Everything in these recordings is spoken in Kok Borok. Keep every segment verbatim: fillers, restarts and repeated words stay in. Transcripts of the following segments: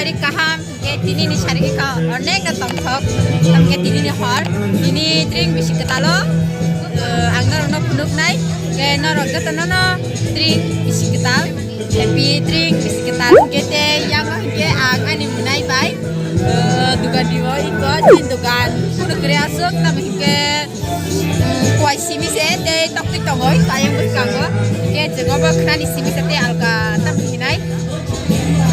Kaham, hingke tini ni sari kha onek ta tongthok, hingke tini ni hor, tini tring bisi kwtalo, eh, ang norok no phunuk nai, hingke norok joto no no tring bisi kwtal, happy tring bisi kwtal, hingke te yango hingke ang ani mwnai bai, eh, dugan rio iko, tin dugan, phunuk kre aswk, tamo hingke, mm, kuai simi se, tei toktwi tongoi, ayang bwskango, hingke chwng obo khnani simi se tei alka, tamo hinai.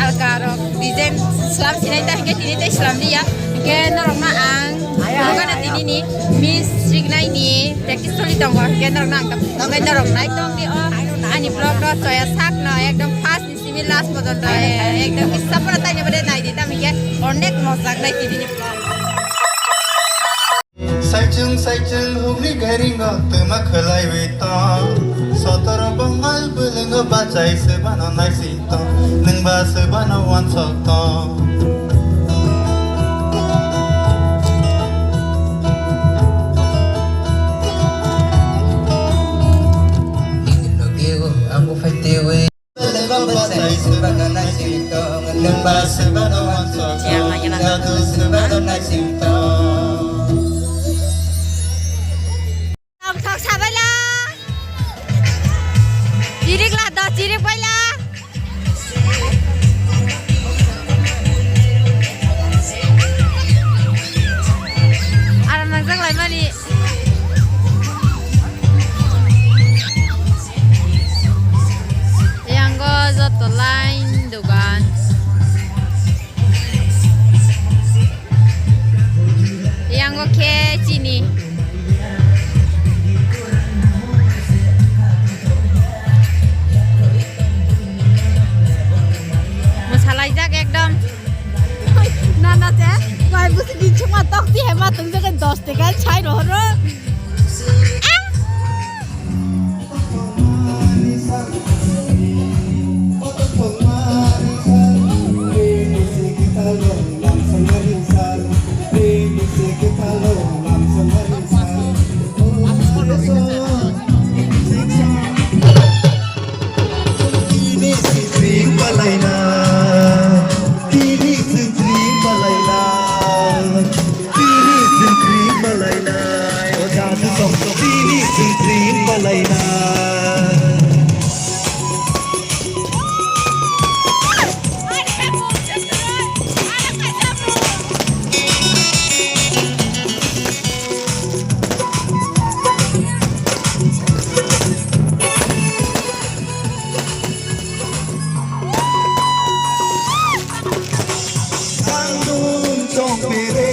Alka rok design slam sinai ta hingke tini tei slam liya. Hingke norok no ang, ayo, ayo, ayo, tini ni miss rignai ni practice choli tongo. Hingke norok no ang tongkhe norok nai tong di o ani vlog no choya sak no ekdom first ni simi last pojonto ekdom kisa pora taini bade nai di tam hingke onek mojak nai tini ni vlog. Saichung saichung hukni gairingo twma khwlaiwi tong. Sotoro bongal bwlwngo bachai se bano naising tong. Nwng ba se bano wansok tong. Nini loge o ang bo phai tewi. Tongthok sabaila. Chirik la do, chirik baila. Aram nangjak laimani. Yango joto line dogan. Yango khe chini. Mwsalaijak ekdom. Nana te, bai busi di chuma tok ti hema tung jaga dos teka chai rohoro. Ah! Tini chwng dream balainai, o jadu tong, tini chwng dream balainai. Tangdung tong pere,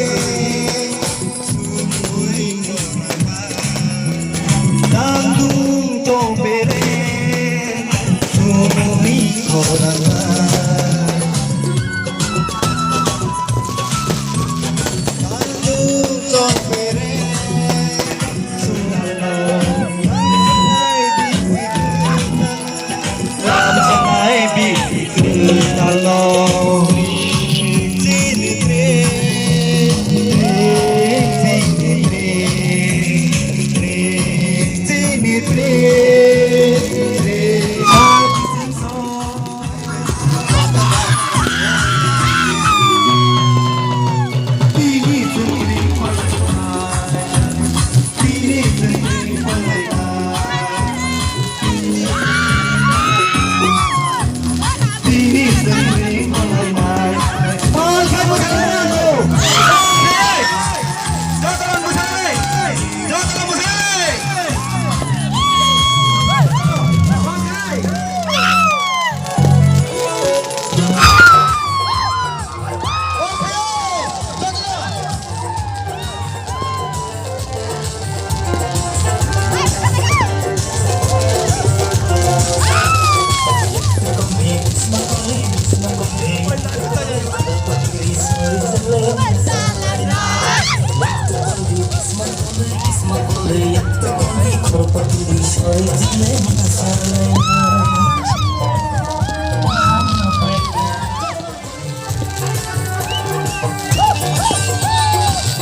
sumui tangdung tong pere, sumui khorang. Tangdung tong pere, sumui khorang.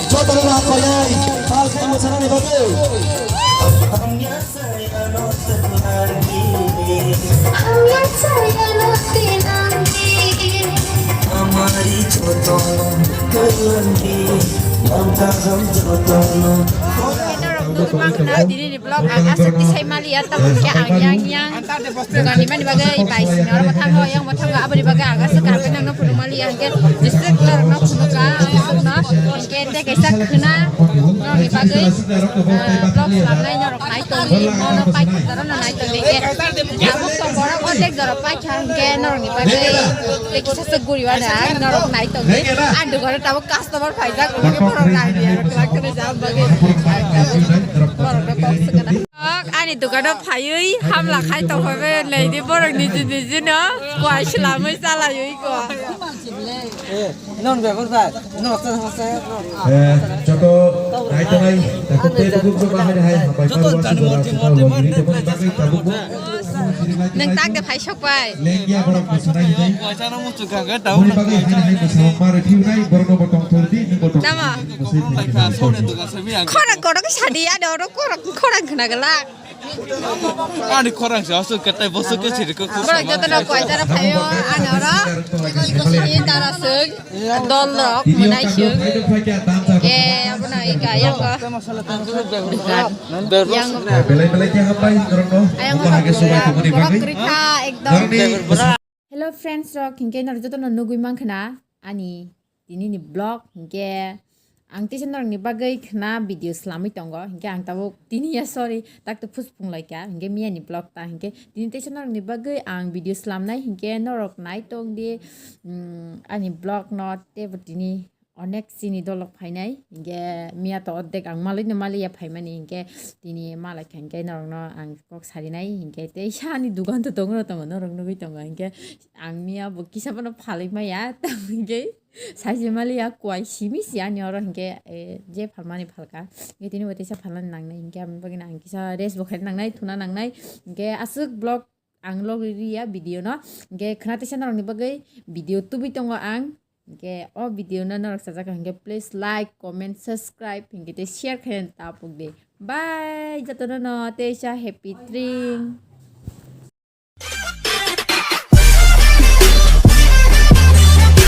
Jotono ma palai, pal khai mosanani bagwi. Hamya saya no tenangi. Hamya saya no tenangi. Amari Norok nugwi mankha, tini ni vlog ang aswk tisai maliya, tamo khe ang yang yang dogan ni mani bagwi bai sini oro bwthango, yang bwthango aboni bagwi ang aswk kaham khe nangno phunuk maliya, hwnkhe district norokno phunukha ang aswkno, hwnkhe tei kaisa khwna norokni bagwi, ah, vlog swnamnai norok nai tongdi, mono paithak jora no nai tongdi, hwnkhe tabuk to borok o tek jora paikha, hwnkhe norokni bagwi tei kisa swk guriwano ang norok nai tongdi, ang dogano tabuk customer phaijak, hwnkhe borok nai di aro kwlak kwrwi jam bagwi borokno kok swkana. Kok ani dogano phaiwi hamla khai tongphaibai, naidi borok niji niji no kuai swlamwi chalaiwi ko. Eh, non be bor bai. Non se se. Eh, joto nai tongnai, takhuk tei bukhuk joto hai hai hambai joto pharu jani aswk murti jora murti aswk murti jani bagwi tabuk bo. Nwng tak de phai sok bai. Lengya borok bwswk nai hinwi. Bwsano muchung kha khe tabuk. Boni bagwi hai hai bwswk ma rw phiu nai, borokno bo tongthor di, nwng bo tongthor di. Tamo? Bwswk thai khe nai. Khorang kono khe sadi ya do, khorang, khorang khna gala. Ani khorang se aswk katai bosok ko siri ko. Borok joto no kuai jara phaio, ani oro. Sini dara swk, dol rok, mwnai swk. Eh, abono ika yang ko. Yang ko. Belai belai khe hambai norokno. Ayang ko. Omo hage subai tongmani bagwi. Borok kwrwi kha, ekdom. Norokni Hello friends rok, hinkhe norok jotono nugwi mankha na ani tini ni vlog, hinkhe ang teisa norokni bagwi khna video slamwi tongo, hinkhe ang tabuk tini ya sorry, tak to phus phung laikha, hinkhe miya ni vlog ta, hinkhe tini teisa norokni bagwi ang video slamnai, hinkhe norok nai tong di, mm, ani vlog no teibo tini onek chini dolok phainai, hinkhe miya to ordek ang malwino maliya phaimani, hinkhe tini malaikha, hinkhe norokno ang kok sarinai, hinkhe teisa ani dugan to tongo, tongo norok nugwi tongo, hinkhe ang miya bo kisa bono phalwi maya, tamo hinkhe saisi maliya kuai simi si ani oro, hinkhe, eh, je phalmani phalka, hinkhe tini bo teisa phalna nangnai, hinkhe aboni bagwino ang kisa rest bo khaina nangnai, thuna nangnai, hinkhe aswk vlog ang logwi riya video no, hinkhe khna teisa norokni bagwi video tubui tongo ang. Hinkhe o video no norok sajak hinkhe please like, comment, subscribe hinkhe tei share khaina tapuk di. Bye, jotono no teisa happy tring.